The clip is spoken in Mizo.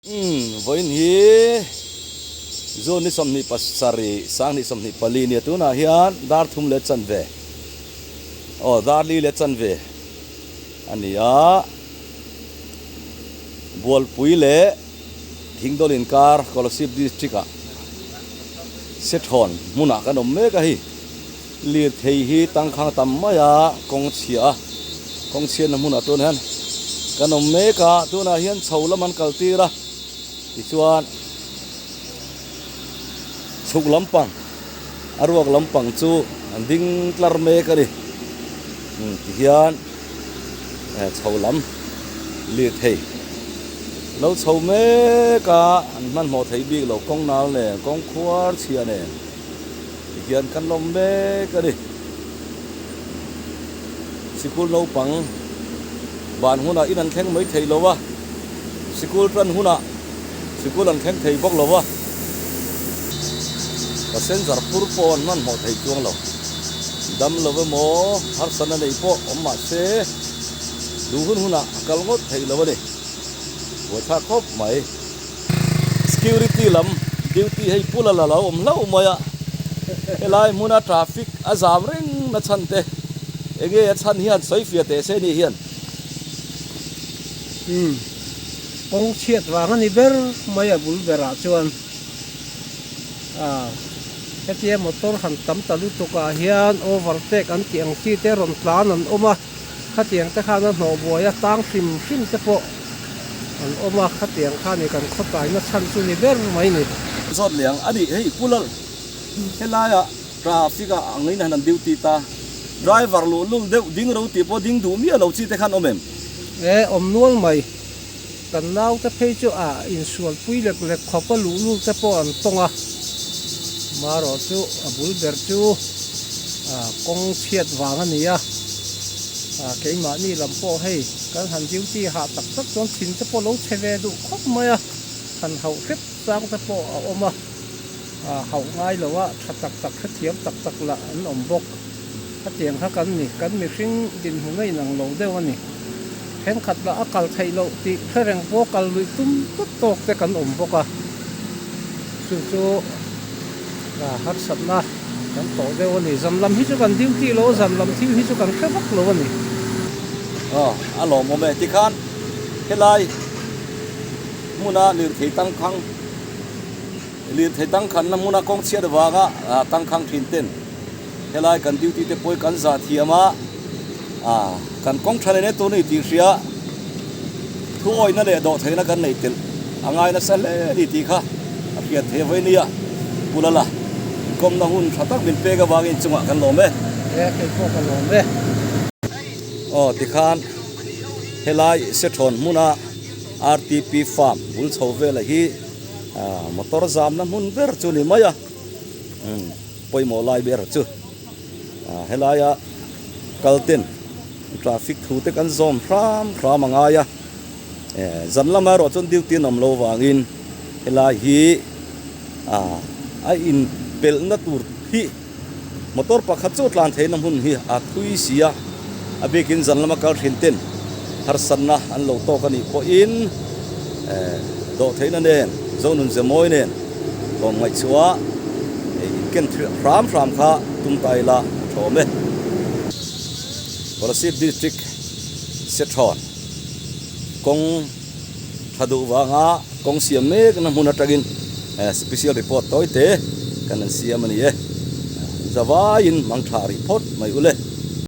Umm vawiin hi June ni 27 sanghnih 24 nia tunah hian dar thum leh chanve aw dar li leh chanve a ni a Bualpui leh Thingdawl inkar Kolasib district ah Sethawn hmunah kan awm mek a hei Lirthei hi tangkhang tam mai a kawng chhia a, kawng chhiatna hmunah tun hian kan awm mek a, tunah hian chho lam an kal tir a, tichuan chhuk lampang a ruak lampang chu an ding tlar mek a ni, umm tihian chho lam lirthei lo chho mek a, an hmanhmawh theih bik lo kawng nal nen kawng khuar chhia nen. Tihian kan lawm mek a ni. Sikul naupang ban hunah in an thleng mai thei lo a, sikul tan hunah sikul an thleng thei bawk lo a, passenger phur pawh an hmanhmawh thei chuang lo. Dam lo emaw harsatna nei pawh awm mah se duh hun hunah a kal ngawt thei lo a ni. Buaithlak khawp mai. Security lam duty hei pula la lo awm hlauh mai a, helai hmuna traffic a zam reng na chhan te enge a chhan hian sawi fiah teh se ni hian. Umm kawng chhiat vang a ni ber mai a bul berah chuan ah hetia motor han tam ta lutuk ah hian overtake an tih ang chi te rawn tlan an awm a. Khatiang te khan a hnawh buai a tang hrim hrim te pawh an awm a, khatiang kha ni kan khawtaina chhan chu ni ber mai ni. Zawt liang a nih hei Pu Lal, helaiah traffic ah ang in han an duty ta, driver luh lul deuh ding ro tih pawh ding duh miah lo chi te khan awm em? E, awm nual mai. Kan naute phei chu a insualpui lek lek khawp a luh lul te pawh an tawng a, marawh chu a bul ber chu kawng chhiat vang a ni a, keimahni lam pawh hei kan han duty hah tak tak chuan thin te pawh lo chhe ve duh khawp mai a, han hauh hrep chang te pawh a awm a, hauh ngai lo a tha tak tak hrethiam tak tak lah an awm bawk. Khatiang kha kan ni, kan mihring dinhmun a inang lo deuh a ni. Thenkhat lah a kal theih loh tih hre reng pawh kal luih tum tawk tawk te kan awm bawk a, chu chu harsatna kan tawh deuh a ni. Zan lam hi chu kan duty lo a, zan lam thil hi chu kan hre vak lo a ni. Aw, a lawmawm e. Tikhan helai hmuna lirthei tangkhang, lirthei tangkhanna hmuna kawng chhiat avanga tangkhang thin ten Helai kan duty te pawh hi kan zah thiam a, ah kan kawng tha leh tur ni tih hria thu awihna leh dawh theihna kan neih telh a ngai nasa hle a ni tih kha a hriat theih vawi nia. Pu Lala, inkawmna hun tha tak min pek avangin chungah kan lawm e. E, kei pawh ka lawm e. Aw tikhan helai Sethawn hmuna RTP farm bul chho vela hi motor zamna hmun ber chu ni mai a. Pawimawh lai ber chu helaia kal ten traffic thu te kan zawm hram hram a ngai a, zan lamah erawh chuan duty an awm lo vangin helai hi a inpelhna tur hi motor pakhat chu tlan theihna hmun hi a thui si a, a bikin zan lama kal thin ten harsatna an lo tawk a nih pawhin dawh theihna nen Zonun Zemawi nen tlawm ngaihchhuah inken hram hram kha tum ta ila a thawm e. Kolasib District Sethawn kawng tha duh vanga kawng siam mekna hmun atangin special report tawi te kan han siam a ni e. Zavaiin mang tha rih phawt mai ule.